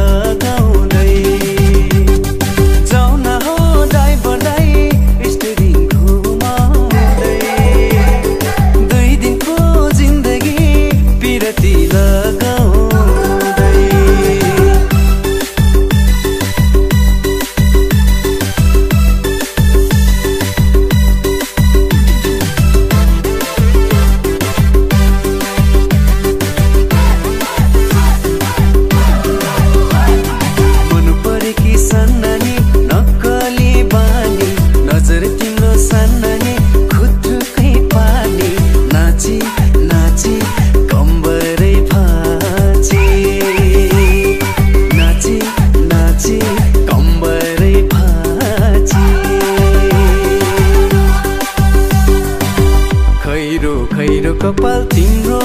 लगाउँदै जाऊ न हो ड्राइभरलाई स्टियरिङ घुमाउँदै 2 दिनको जिन्दगी पिरती लगाउँदै खैरो कपाल तिम्रो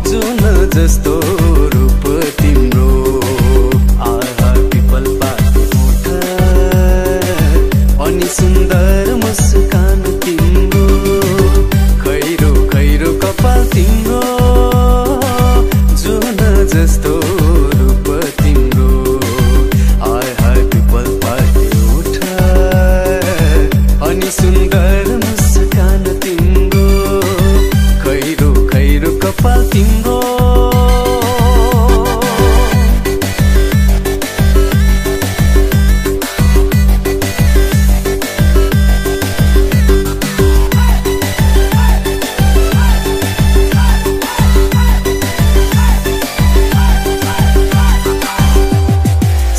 जुन जस्तो रूप तिम्रो आहा पिपल पात उठ अनि सुन्दर मुस्कान तिम्रो खैरो खैरो कपाल तिम्रो जुन जस्तो रूप तिम्रो आहा पिपल पात उठ अनि सुन्दर मुस्कान तिम्रो खैरो खैरो कपाल तिम्रो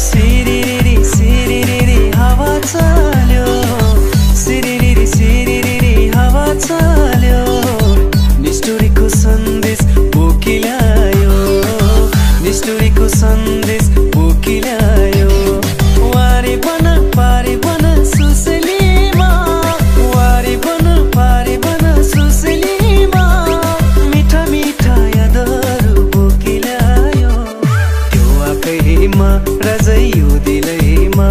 सिरिरिरी सिरिरिरी हावा चल्यो सिरिरिरी सिरिरिरी हावा चल्यो निष्ठुरीको सन्देश बोकिल्यायो निष्ठुरीको सन्देश बोकिल्यायो वारे बन पारे बन सुसलीमा वारे बन पारे बन सुसलीमा मिठा मिठा यादहरू बोकिल्यायो त्यो आँखैमा रजैयो दिलैमा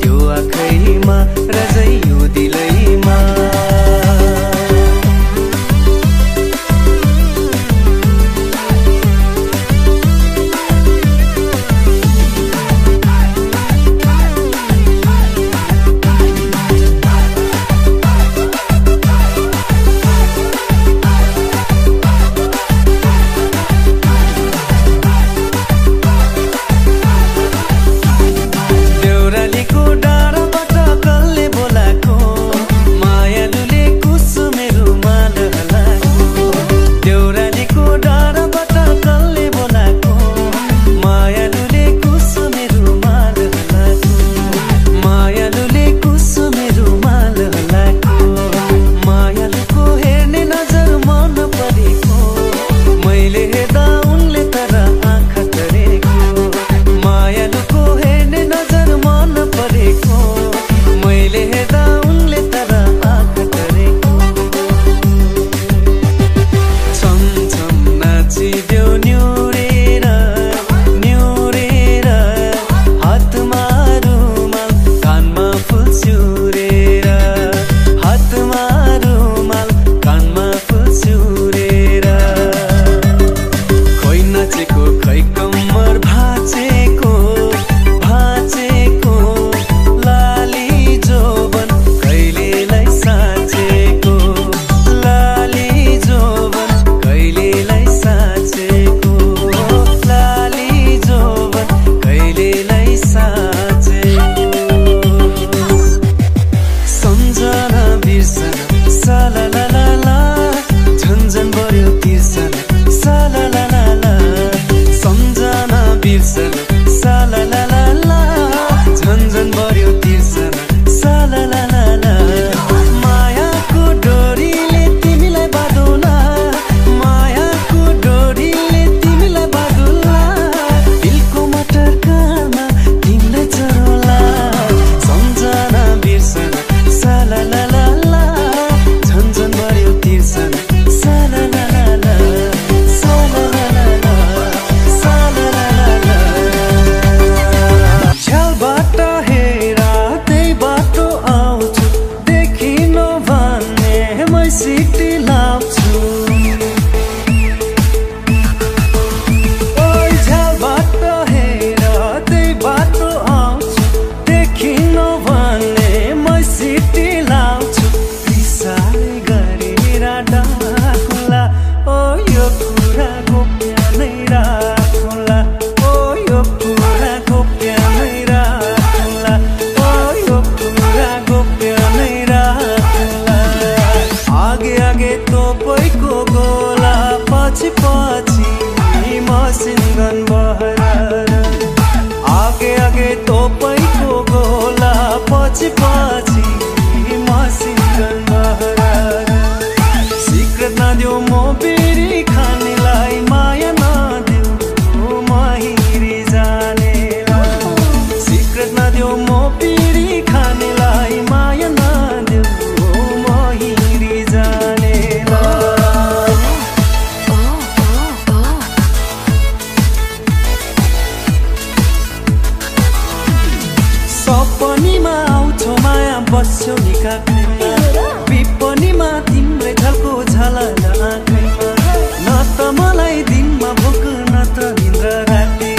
त्यो आँखैमा रजैयो दिलैमा पछ्यौनी काखैमा विपनीमा तिम्रै झल्को झलन आँखैमा न त मलाई दिनमा भोक न त निन्द्रा राति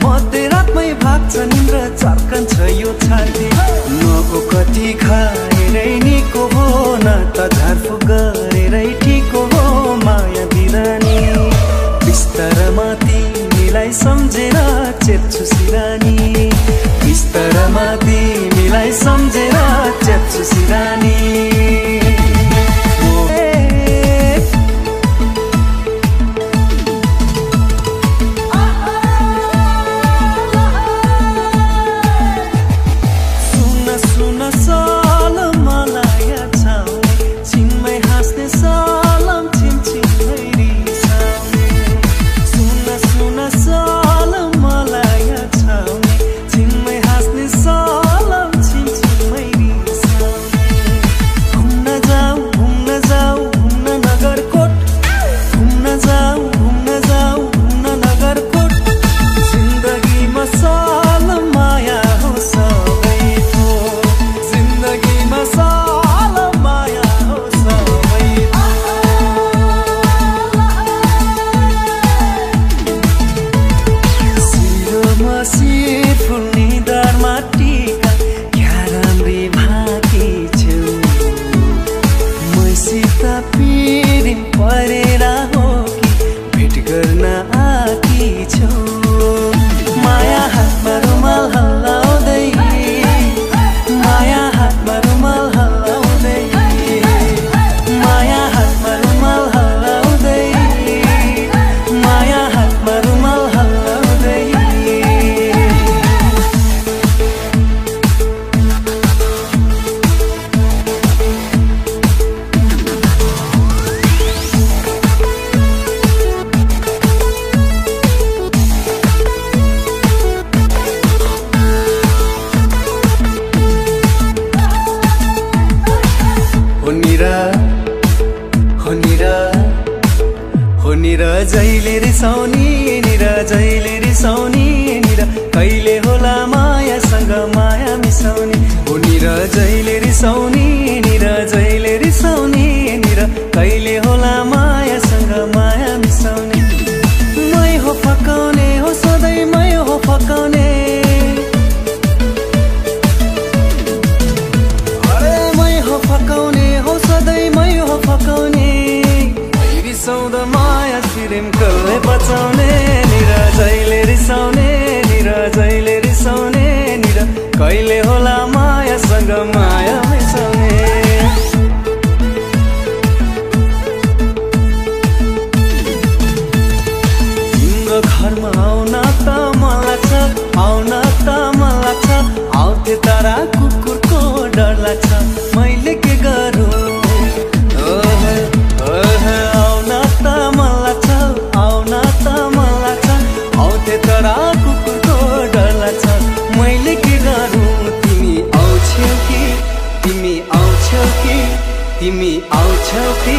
मध्यरातमै भाग्छ निन्द्र चर्कन्छ यो छाती नको कति खाएरै निको हो न त झारफुक गरेरै ठिको हो माया बिरानी बिस्तारमा तिमीलाई सम्झेर चेप्छु सिरानी बिस्तारमा तिमीलाई सम्झेर चेप्छु सिरानी जहिले रिसाउने निरा जहिले रिसाउने निरा कहिले होला मायासँग माया मिसाउने हो निरा जहिले रिसाउने निरा जहिले रिसाउने निरा कहिले होला मायासँग माया मिसाउने मै हो फकाउने हो सधैँ मै हो फकाउने अरे मै हो फकाउने हो सधैँ मै हो फकाउने रिसाउँदा माया सिरिम कसले बचाउने निरा जहिले रिसाउने निरा जहिले रिसाउने निरा कहिले होला मायासँग माया मिसाउने तिम्रो घरमा आउन त मन लाग्छ आउन त मन लाग्छ आउँथे तारा कुकुरको डर लाग्छ मैले के गरौँ तारा कुकुरको डर लाग्छ मैले के गरौँ तिमी आउँछौ कि तिमी आउँछौ कि